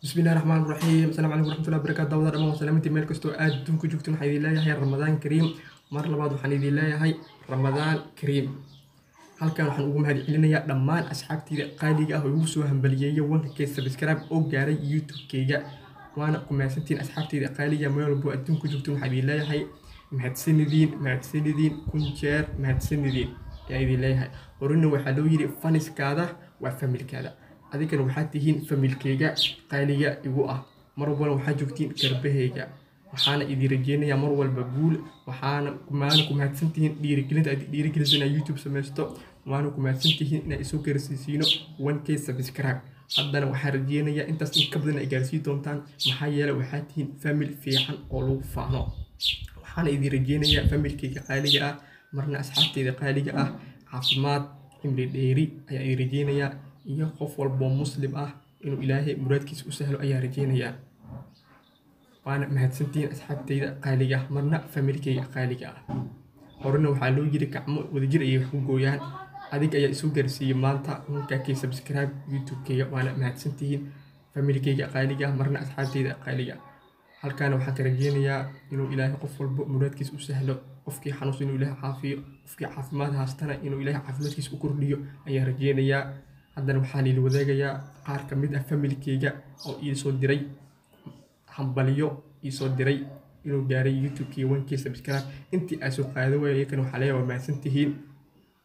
Bismillahi raxmaan raxiim. Asalaamu calaykum waraxmatullahi wabarakaatu. Daawada dhammaan waa salaamintii meel kastoo aad adduunka joogtiin. Waxaan idin leeyahay Ramadaan kariim. Mar labaad waxaan idin leeyahay Ramadaan kariim. Halkan waxaan ugu mahad celinayaa dhammaan asxaabteyda qaaliga ah oo igu soo hambaliyeeya 1K subscribe oo gaaray YouTube-kayga. Waana ku mahadsantihiin asxaabteyda qaaliga meel walbo adduunka joogtiin. Waxaan idin leeyahay mahadsanidin, mahadsanidin, kun jeer mahadsanidin ayaa idin leeyahay. Horena waxaa loo yidhi fans-kaada waa family-kaada. Adigana waxaad tihiin family-kayga qaaliga igu ah. Mar walbana waxaad joogtiin garbahayga. Waxaana idin rajeynayaa mar walba guul. Waxaana maana ku mahadsantihiin dhiirigelinta aad dhiirigelisay inaad YouTube samaysto. Waana ku mahadsantihiin inaad isoo gaarsiisiino 1K subscribe. Haddana waxaan rajeynayaa intaas in ka badan ay gaarsiin doontaan, maxaa yeelay waxaad tihiin family fiican oo lagu faano. Waxaana idin rajeynayaa family-kayga qaaliga ah, marna asxaabteyda qaaliga ah, caafimaad, cimri dheeri ayaa idin rajeynayaa, iyo qof walbo muslim ah inuu Ilaahay muraadkiisa u sahlo ayaa rajeynayaa. Waana mahadsantihiin asxaabteyda qaaliga ah, marna family-kayga qaaliga ah. Horena waxaa loo yiri gacmo wadajir ayay wax ku gooyaan. Adiga ayaa isoo gaarsiiyey maanta 1K subscribe YouTube-kayga. Waana mahadsantihiin family-kayga qaaliga ah, marna asxaabteyda qaaliga ah. Halkaana waxaan ka rajeynayaa inuu Ilaahay qof walbo muraadkiisa u sahlo. Qofkii xanuunsan inuu Ilaahay caafiyo, qofkii caafimaad haystana inuu Ilaahay caafimaadkiisa u kordhiyo ayaan rajeynayaa. Haddana waxaan idin wadaagayaa qaar ka mid ah family-kayga oo ii soo diray hambaliyo, ii soo diray inuu gaaray YouTube-kii 1K subscribe. Intii aan soo qaado waayay iyakana waxaa leeyahay waa mahadsantihiin,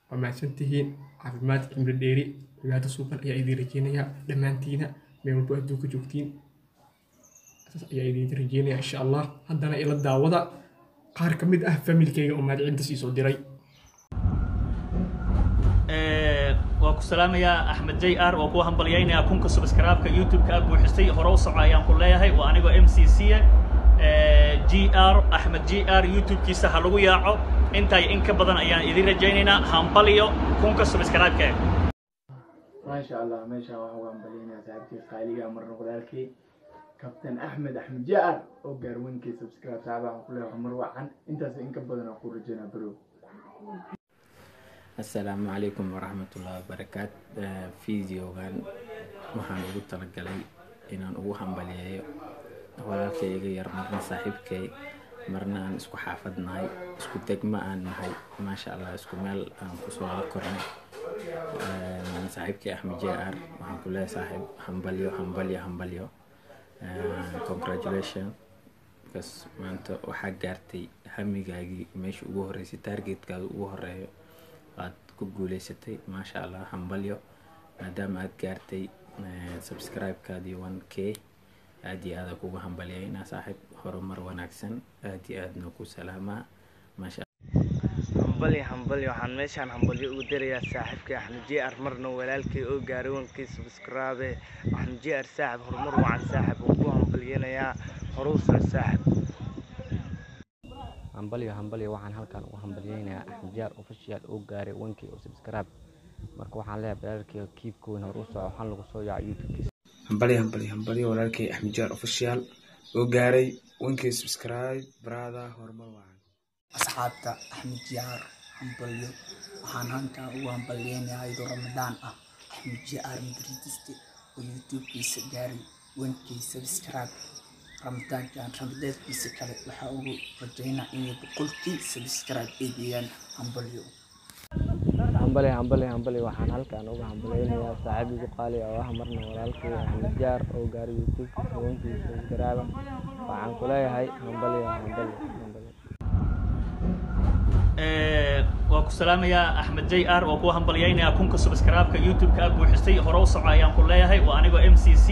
waa mahadsantihiin. Caafimaad, cimri dheeri, cibaado suuban ayaa idin rajeynayaa dhammaantiina meel walbo adduunka joogtiin. Saas ayaa idin rajeynaya insha Allah. Haddana ila daawada qaar ka mid ah family-kayga oo mahadcelintaas ii soo diray. Waa ku salaamayaa Axmed J R, waa kuwa hambalyaynayaa 1000-ka subscribe-ka YouTube-ka aad buuxisay. Hore u soco ayaan ku leeyahay. Waa anigoo MCC G R Axmed J R. YouTube-kiisa ha lagu yaaco. Intaa iyo in ka badan ayaan idin rajaynaynaa. Hambaliyo 1000-ka subscribe-ka. Maasha Allah, meeshaan waxaan uga hambalyeynaya saaxiibkii qaaliga, marna walaalkii, Kabtan Axmed, Axmed Jaar, oo gaar 1K subscribe. Saaxiib, waxaan ku leeyahay horumar wacan, intaas in ka badan aan ku rajeynaa, bro. Assalaamu calaykum waraxmatullahi wabarakaat. Videogan waxaan ugu talagalay inaan ugu hambaliyeeyo walaalkay iga yar, marna saaxiibkay, marna aan isku xaafad nahay, isku degmo aan nahay, maasha Allah, isku meel aan kusoo wada kornay, saaxiibkay Axmed J R. Waxaan ku leeyahay saaxiib, hambalyo, hambalyo, hambalyo, congratulation, because maanta waxaa gaartay hamigaagii meesha ugu horeysay, targetkaada ugu horeeyo waad ku guuleysatay. Maasha Allah, hambalyo, maadaama aad gaartay subscribe-kaadii 1K. Aad iyo aada kugu hambalyaynaa saaxiib, horumar wanaagsan, aad iyo aadna ku salaamaa, maasha. Hambalyo, hambalyo. Waxaan meeshaan hambalyo ugu dirayaa saaxiibkay Axmed J R, marna walaalkay, oo gaaray 1K subscribe. Axmed J R, saaxib, horumar wacan saaxib, waan ku hambalyanayaa. Horuu soco saaxib. Hambalyo, hambalyo. Waxaan halkan ugu hambalyeynayaa Axmed Jaar Official oo gaaray 1K oo subscribe. Marka waxaan leeyahay walaalkay, keep going, hor u soco, waxaan lagu soo yaaco YouTube-kiisa. Hambalyo, hambalyo, hambalyo walaalkay Axmed Jaar Official oo gaaray 1K subscribe. Brother, horumar wacan. Asxaabta Axmed Jaar, hambalyo. Waxaan halkan ugu hambalyeynayaa iyadoo Ramadaan ah Axmed Jaar Madridiste oo YouTube-kiisa gaaray 1K subscribe. Ramadaankan ramadaankiisa kale waxaa ugu rajeynaa inay 100K subscribe ay geeyaan. Hambalyo. Hambalyo, hambalyo, hambalyo. Waxaan halkan uga hambalyeynayaa saaxiib igu qaali oo ah, marna walaalkay, Axmed Jaar oo gaaray YouTube-kiisa 1K subscribe. Waxaan ku leeyahay hambalyo, hambalyo, hambalyo. Waa ku salaamayaa Axmed J R, waa kuwa hambalyaynayaa 1000-ka subscribe-ka YouTube-ka aad buuxisay. Hore u soco ayaan ku leeyahay. Waa anigoo MCC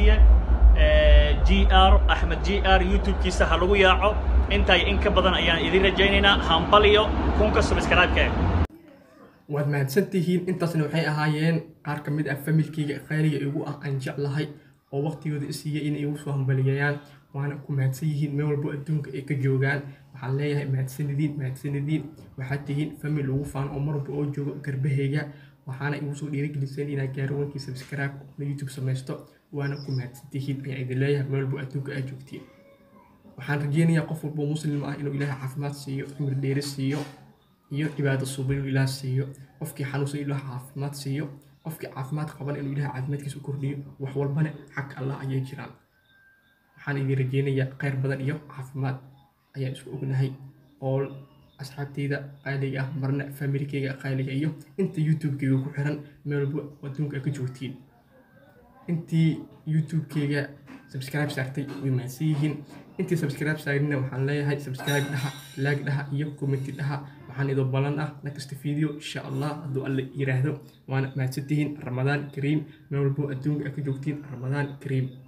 G R Axmed J R. YouTube-kiisa ha lagu yaaco. Intaa iyo in ka badan ayaan idin rajaynaynaa. Hambaliyo 1000-ka subscribe-ka. Waad mahadsantihiin. Intaasna waxay ahaayeen qaar ka mid ah family-kayga qaaliga igu ah aan jeclahay oo waqtigooda i siiyey inay igu soo hambaliyeeyaan. Waana ku mahadsan yihiin meel walbo adduunka ay ka joogaan. Waxaan leeyahay mahadsanidin, mahadsanidin. Waxaad tihiin family lagu faano oo mar walba oo joogo garbahayga. Waxaana igu soo dhiirigeliseen inaan gaaro 1K subscribe oo YouTube samaysto. Waana ku mahadsantihiin ayaan idin leeyahay meel walbo adduunka aad joogtiin. Waxaan rajeynayaa qof walbo muslim ah inuu Ilaahay caafimaad siiyo, cimri dheeri siiyo iyo cibaado suuban inuu Ilaah siiyo. Qofkii xanuunsan inuu Ilaah caafimaad siiyo, qofkii caafimaad qaban inuu Ilaah caafimaadkiisa u kordhiyo. Wax walbana xag Allah ayay jiraan. Waxaan idin rajeynayaa khayr badan iyo caafimaad ayaan isku ognahay. All asxaabteyda qaaliga ah, marna familykeyga qaaliga iyo inta YouTube-keyga ku xiran, meel walba adduunka ay ka joogtiin. Intii YouTube-keyga subscribe saartay way mahadsan yihiin. Intii subscribe saarina waxaan leeyahay subscribe dhaha, like dhaha iyo comment dhaha. Waxaan idin ballan ah next video insha Allah, hadduu Alle yiraahdo. Waana mahadsantihiin. Ramadaan kariim, meel walbo adduunka ay ka joogtiin. Ramadaan kariim.